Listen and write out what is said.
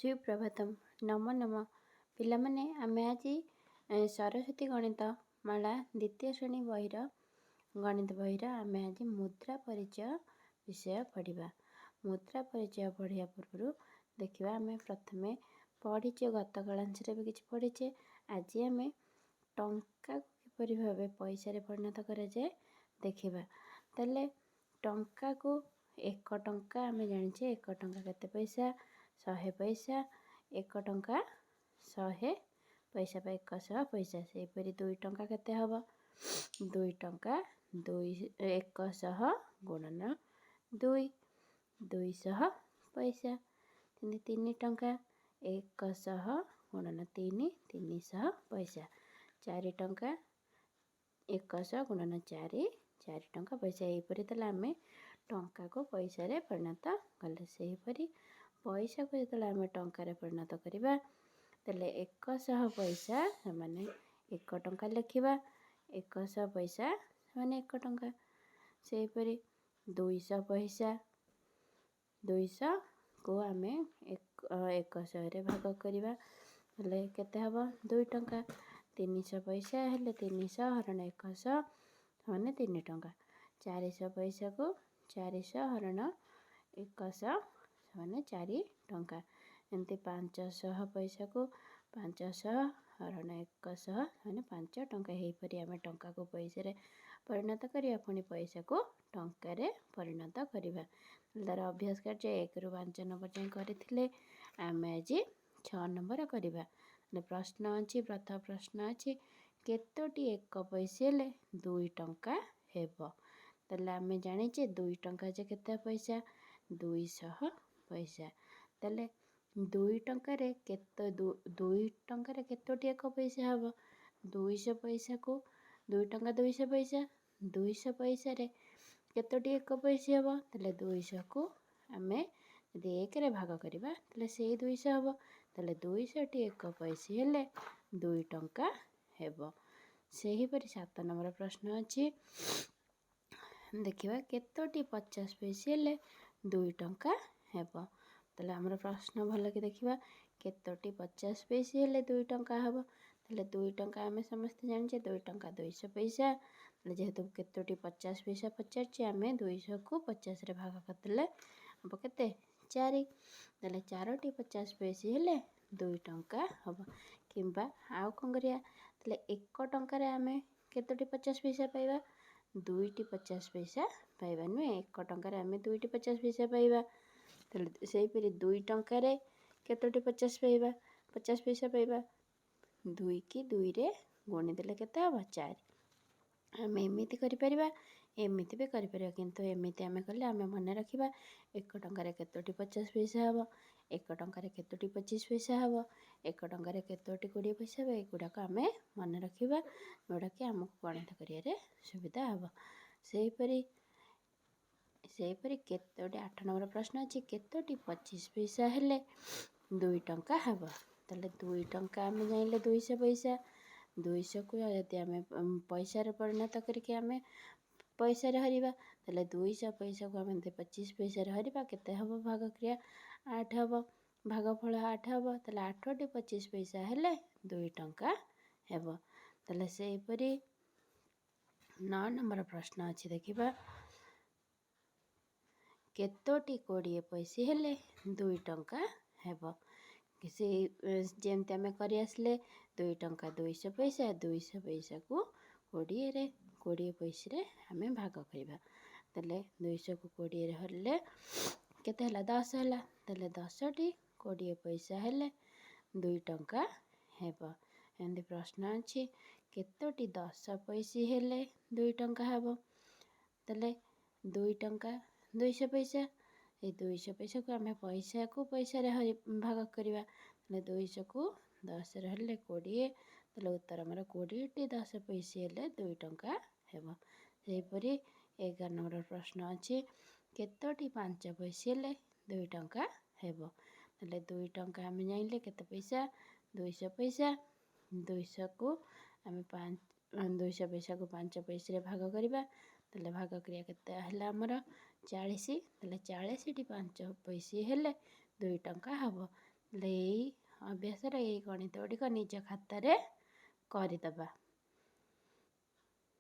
ସୁପ୍ରଭାତମ୍, ନମୋ ନମଃ। ପିଲାମାନେ, ଆମେ ଆଜି ସରସ୍ୱତୀ ଗଣିତ ମାଳା ଦ୍ୱିତୀୟ ଶ୍ରେଣୀ ବହିର, ଗଣିତ ବହିର ଆମେ ଆଜି ମୁଦ୍ରା ପରିଚୟ ବିଷୟ ପଢ଼ିବା। ମୁଦ୍ରା ପରିଚୟ ପଢ଼ିବା ପୂର୍ବରୁ ଦେଖିବା, ଆମେ ପ୍ରଥମେ ପଢ଼ିଛେ, ଗତ କଳାଂଶରେ ବି କିଛି ପଢ଼ିଛେ। ଆଜି ଆମେ ଟଙ୍କାକୁ କିପରି ଭାବେ ପଇସାରେ ପରିଣତ କରାଯାଏ ଦେଖିବା। ତାହେଲେ ଟଙ୍କାକୁ, 1 ଟଙ୍କା ଆମେ ଜାଣିଛେ, 1 ଟଙ୍କା କେତେ ପଇସା? 100 ପଇସା। 1 ଟଙ୍କା 100 ପଇସା ବା 100 ପଇସା। ସେହିପରି 2 ଟଙ୍କା କେତେ ହେବ? 2 ଟଙ୍କା ଦୁଇ, 100 ଗୁଣନ 2, 200 ପଇସା। ସେମିତି 3 ଟଙ୍କା, 100 ଗୁଣନ 3, 300 ପଇସା। 4 ଟଙ୍କା, 100 ଗୁଣନ 4, 4 ଟଙ୍କା ପଇସା। ଏହିପରି ତାହେଲେ ଆମେ ଟଙ୍କାକୁ ପଇସାରେ ପରିଣତ କଲେ। ସେହିପରି ପଇସାକୁ ଯେତେବେଳେ ଆମେ ଟଙ୍କାରେ ପରିଣତ କରିବା, ତାହେଲେ 100 ପଇସା ସମାନ 1 ଟଙ୍କା ଲେଖିବା। 100 ପଇସା ସମାନ 1 ଟଙ୍କା। ସେହିପରି 200 ପଇସା, 200କୁ ଆମେ 100ରେ ଭାଗ କରିବା ହେଲେ କେତେ ହେବ? 2 ଟଙ୍କା। 300 ପଇସା ହେଲେ 300 ହରଣ 100 ମାନେ 3 ଟଙ୍କା। 400 ପଇସାକୁ 400 ହରଣ 100 ମାନେ 4 ଟଙ୍କା। ଏମିତି 500 ପଇସାକୁ 500 ହରଣ 100 ମାନେ 5 ଟଙ୍କା। ଏହିପରି ଆମେ ଟଙ୍କାକୁ ପଇସାରେ ପରିଣତ କରିବା, ପୁଣି ପଇସାକୁ ଟଙ୍କାରେ ପରିଣତ କରିବା। ତାର ଅଭ୍ୟାସ କାର୍ଯ୍ୟ 1ରୁ 5 ନମ୍ବର ଯାଏଁ କରିଥିଲେ। ଆମେ ଆଜି 6 ନମ୍ବର କରିବା। ପ୍ରଶ୍ନ ଅଛି, ପ୍ରଥମ ପ୍ରଶ୍ନ ଅଛି, କେତୋଟି 1 ପଇସା ହେଲେ 2 ଟଙ୍କା ହେବ? ତାହେଲେ ଆମେ ଜାଣିଛେ 2 ଟଙ୍କା ଯେ କେତେ ପଇସା? 200 ପଇସା। ତାହେଲେ 2 ଟଙ୍କାରେ କେତୋଟି 1 ପଇସା ହେବ? 200 ପଇସାକୁ, 2 ଟଙ୍କା 200 ପଇସା, 200 ପଇସାରେ କେତୋଟି 1 ପଇସା ହେବ? ତାହେଲେ 200କୁ ଆମେ ଯଦି 1ରେ ଭାଗ କରିବା, ତାହେଲେ ସେଇ 200 ହେବ। ତାହେଲେ 200ଟି 1 ପଇସା ହେଲେ 2 ଟଙ୍କା ହେବ। ସେହିପରି 7 ନମ୍ବର ପ୍ରଶ୍ନ ଅଛି, ଦେଖିବା, କେତୋଟି 50 ପଇସା ହେଲେ 2 ଟଙ୍କା ହେବ? ତାହେଲେ ଆମର ପ୍ରଶ୍ନ ଭଲକି ଦେଖିବା, କେତୋଟି 50 ପଇସା ହେଲେ 2 ଟଙ୍କା ହେବ? ତାହେଲେ 2 ଟଙ୍କା ଆମେ ସମସ୍ତେ ଜାଣିଛେ, 2 ଟଙ୍କା 200 ପଇସା। ତାହେଲେ ଯେହେତୁ କେତୋଟି 50 ପଇସା ପଚାରିଛି, ଆମେ 200କୁ 50ରେ ଭାଗ କରିଦେଲେ ହେବ କେତେ? 4। ତାହେଲେ ଚାରୋଟି 50 ପଇସା ହେଲେ 2 ଟଙ୍କା ହେବ। କିମ୍ବା ଆଉ କ'ଣ କରିବା? ତାହେଲେ 1 ଟଙ୍କାରେ ଆମେ କେତୋଟି 50 ପଇସା ପାଇବା? ଦୁଇଟି 50 ପଇସା ପାଇବା, ନୁହେଁ? 1 ଟଙ୍କାରେ ଆମେ ଦୁଇଟି 50 ପଇସା ପାଇବା। ତାହେଲେ ସେହିପରି 2 ଟଙ୍କାରେ କେତୋଟି 50 ପାଇବା? 50 ପଇସା ପାଇବା। ଦୁଇକି ଦୁଇରେ ଗୁଣିଦେଲେ କେତେ ହେବ? 4। ଆମେ ଏମିତି କରିପାରିବା, ଏମିତି ବି କରିପାରିବା। କିନ୍ତୁ ଏମିତି ଆମେ କଲେ ଆମେ ମନେ ରଖିବା 1 ଟଙ୍କାରେ କେତୋଟି 50 ପଇସା ହେବ, 1 ଟଙ୍କାରେ କେତୋଟି 25 ପଇସା ହେବ, 1 ଟଙ୍କାରେ କେତୋଟି 20 ପଇସା ହେବ। ଏଗୁଡ଼ାକ ଆମେ ମନେ ରଖିବା, ଯେଉଁଟାକି ଆମକୁ ଗଣିତ କରିବାରେ ସୁବିଧା ହେବ। ସେହିପରି କେତୋଟି, 8 ନମ୍ବର ପ୍ରଶ୍ନ ଅଛି, କେତୋଟି 25 ପଇସା ହେଲେ 2 ଟଙ୍କା ହେବ? ତାହେଲେ 2 ଟଙ୍କା ଆମେ ଜାଣିଲେ 200 ପଇସା। 200କୁ ଯଦି ଆମେ ପଇସାରେ ପରିଣତ କରିକି ଆମେ ପଇସାରେ ହରିବା, ତାହେଲେ 200 ପଇସାକୁ ଆମେ ଯଦି 25 ପଇସାରେ ହରିବା କେତେ ହେବ? ଭାଗକ୍ରିୟା 8 ହେବ, ଭାଗଫଳ 8 ହେବ। ତାହେଲେ ଆଠଟି 25 ପଇସା ହେଲେ 2 ଟଙ୍କା ହେବ। ତାହେଲେ ସେହିପରି 9 ନମ୍ବର ପ୍ରଶ୍ନ ଅଛି, ଦେଖିବା, କେତୋଟି 20 ପଇସା ହେଲେ 2 ଟଙ୍କା ହେବ? ସେଇ ଯେମିତି ଆମେ କରି ଆସିଲେ, 2 ଟଙ୍କା 200 ପଇସା, 200 ପଇସାକୁ 20ରେ, 20 ପଇସାରେ ଆମେ ଭାଗ କରିବା। ତାହେଲେ 200କୁ 20ରେ ହେଲେ କେତେ ହେଲା? 10 ହେଲା। ତାହେଲେ 10ଟି 20 ପଇସା ହେଲେ 2 ଟଙ୍କା ହେବ। ଏମିତି ପ୍ରଶ୍ନ ଅଛି, କେତୋଟି 10 ପଇସା ହେଲେ 2 ଟଙ୍କା ହେବ? ତାହେଲେ 2 ଟଙ୍କା 200 ପଇସା। ଏଇ 200 ପଇସାକୁ ଆମେ ପଇସାକୁ ପଇସାରେ ଭାଗ କରିବା। ତାହେଲେ 200କୁ 10ରେ ହେଲେ 20। ତାହେଲେ ଉତ୍ତର ଆମର 20ଟି 10 ପଇସା ହେଲେ 2 ଟଙ୍କା ହେବ। ସେହିପରି 11 ନମ୍ବର ପ୍ରଶ୍ନ ଅଛି, କେତୋଟି 5 ପଇସା ହେଲେ 2 ଟଙ୍କା ହେବ? ତାହେଲେ 2 ଟଙ୍କା ଆମେ ଜାଣିଲେ କେତେ ପଇସା? 200 ପଇସା। 200କୁ ଆମେ 5, 200 ପଇସାକୁ 5 ପଇସାରେ ଭାଗ କରିବା। ତାହେଲେ ଭାଗ କ୍ରିୟା କେତେ ହେଲା ଆମର? 40। ତାହେଲେ 40ଟି 5 ପଇସା ହେଲେ 2 ଟଙ୍କା ହେବ। ହେଲେ ଏଇ ଅଭ୍ୟାସର ଏଇ ଗଣିତ ଗୁଡ଼ିକ ନିଜ ଖାତାରେ କରିଦେବା।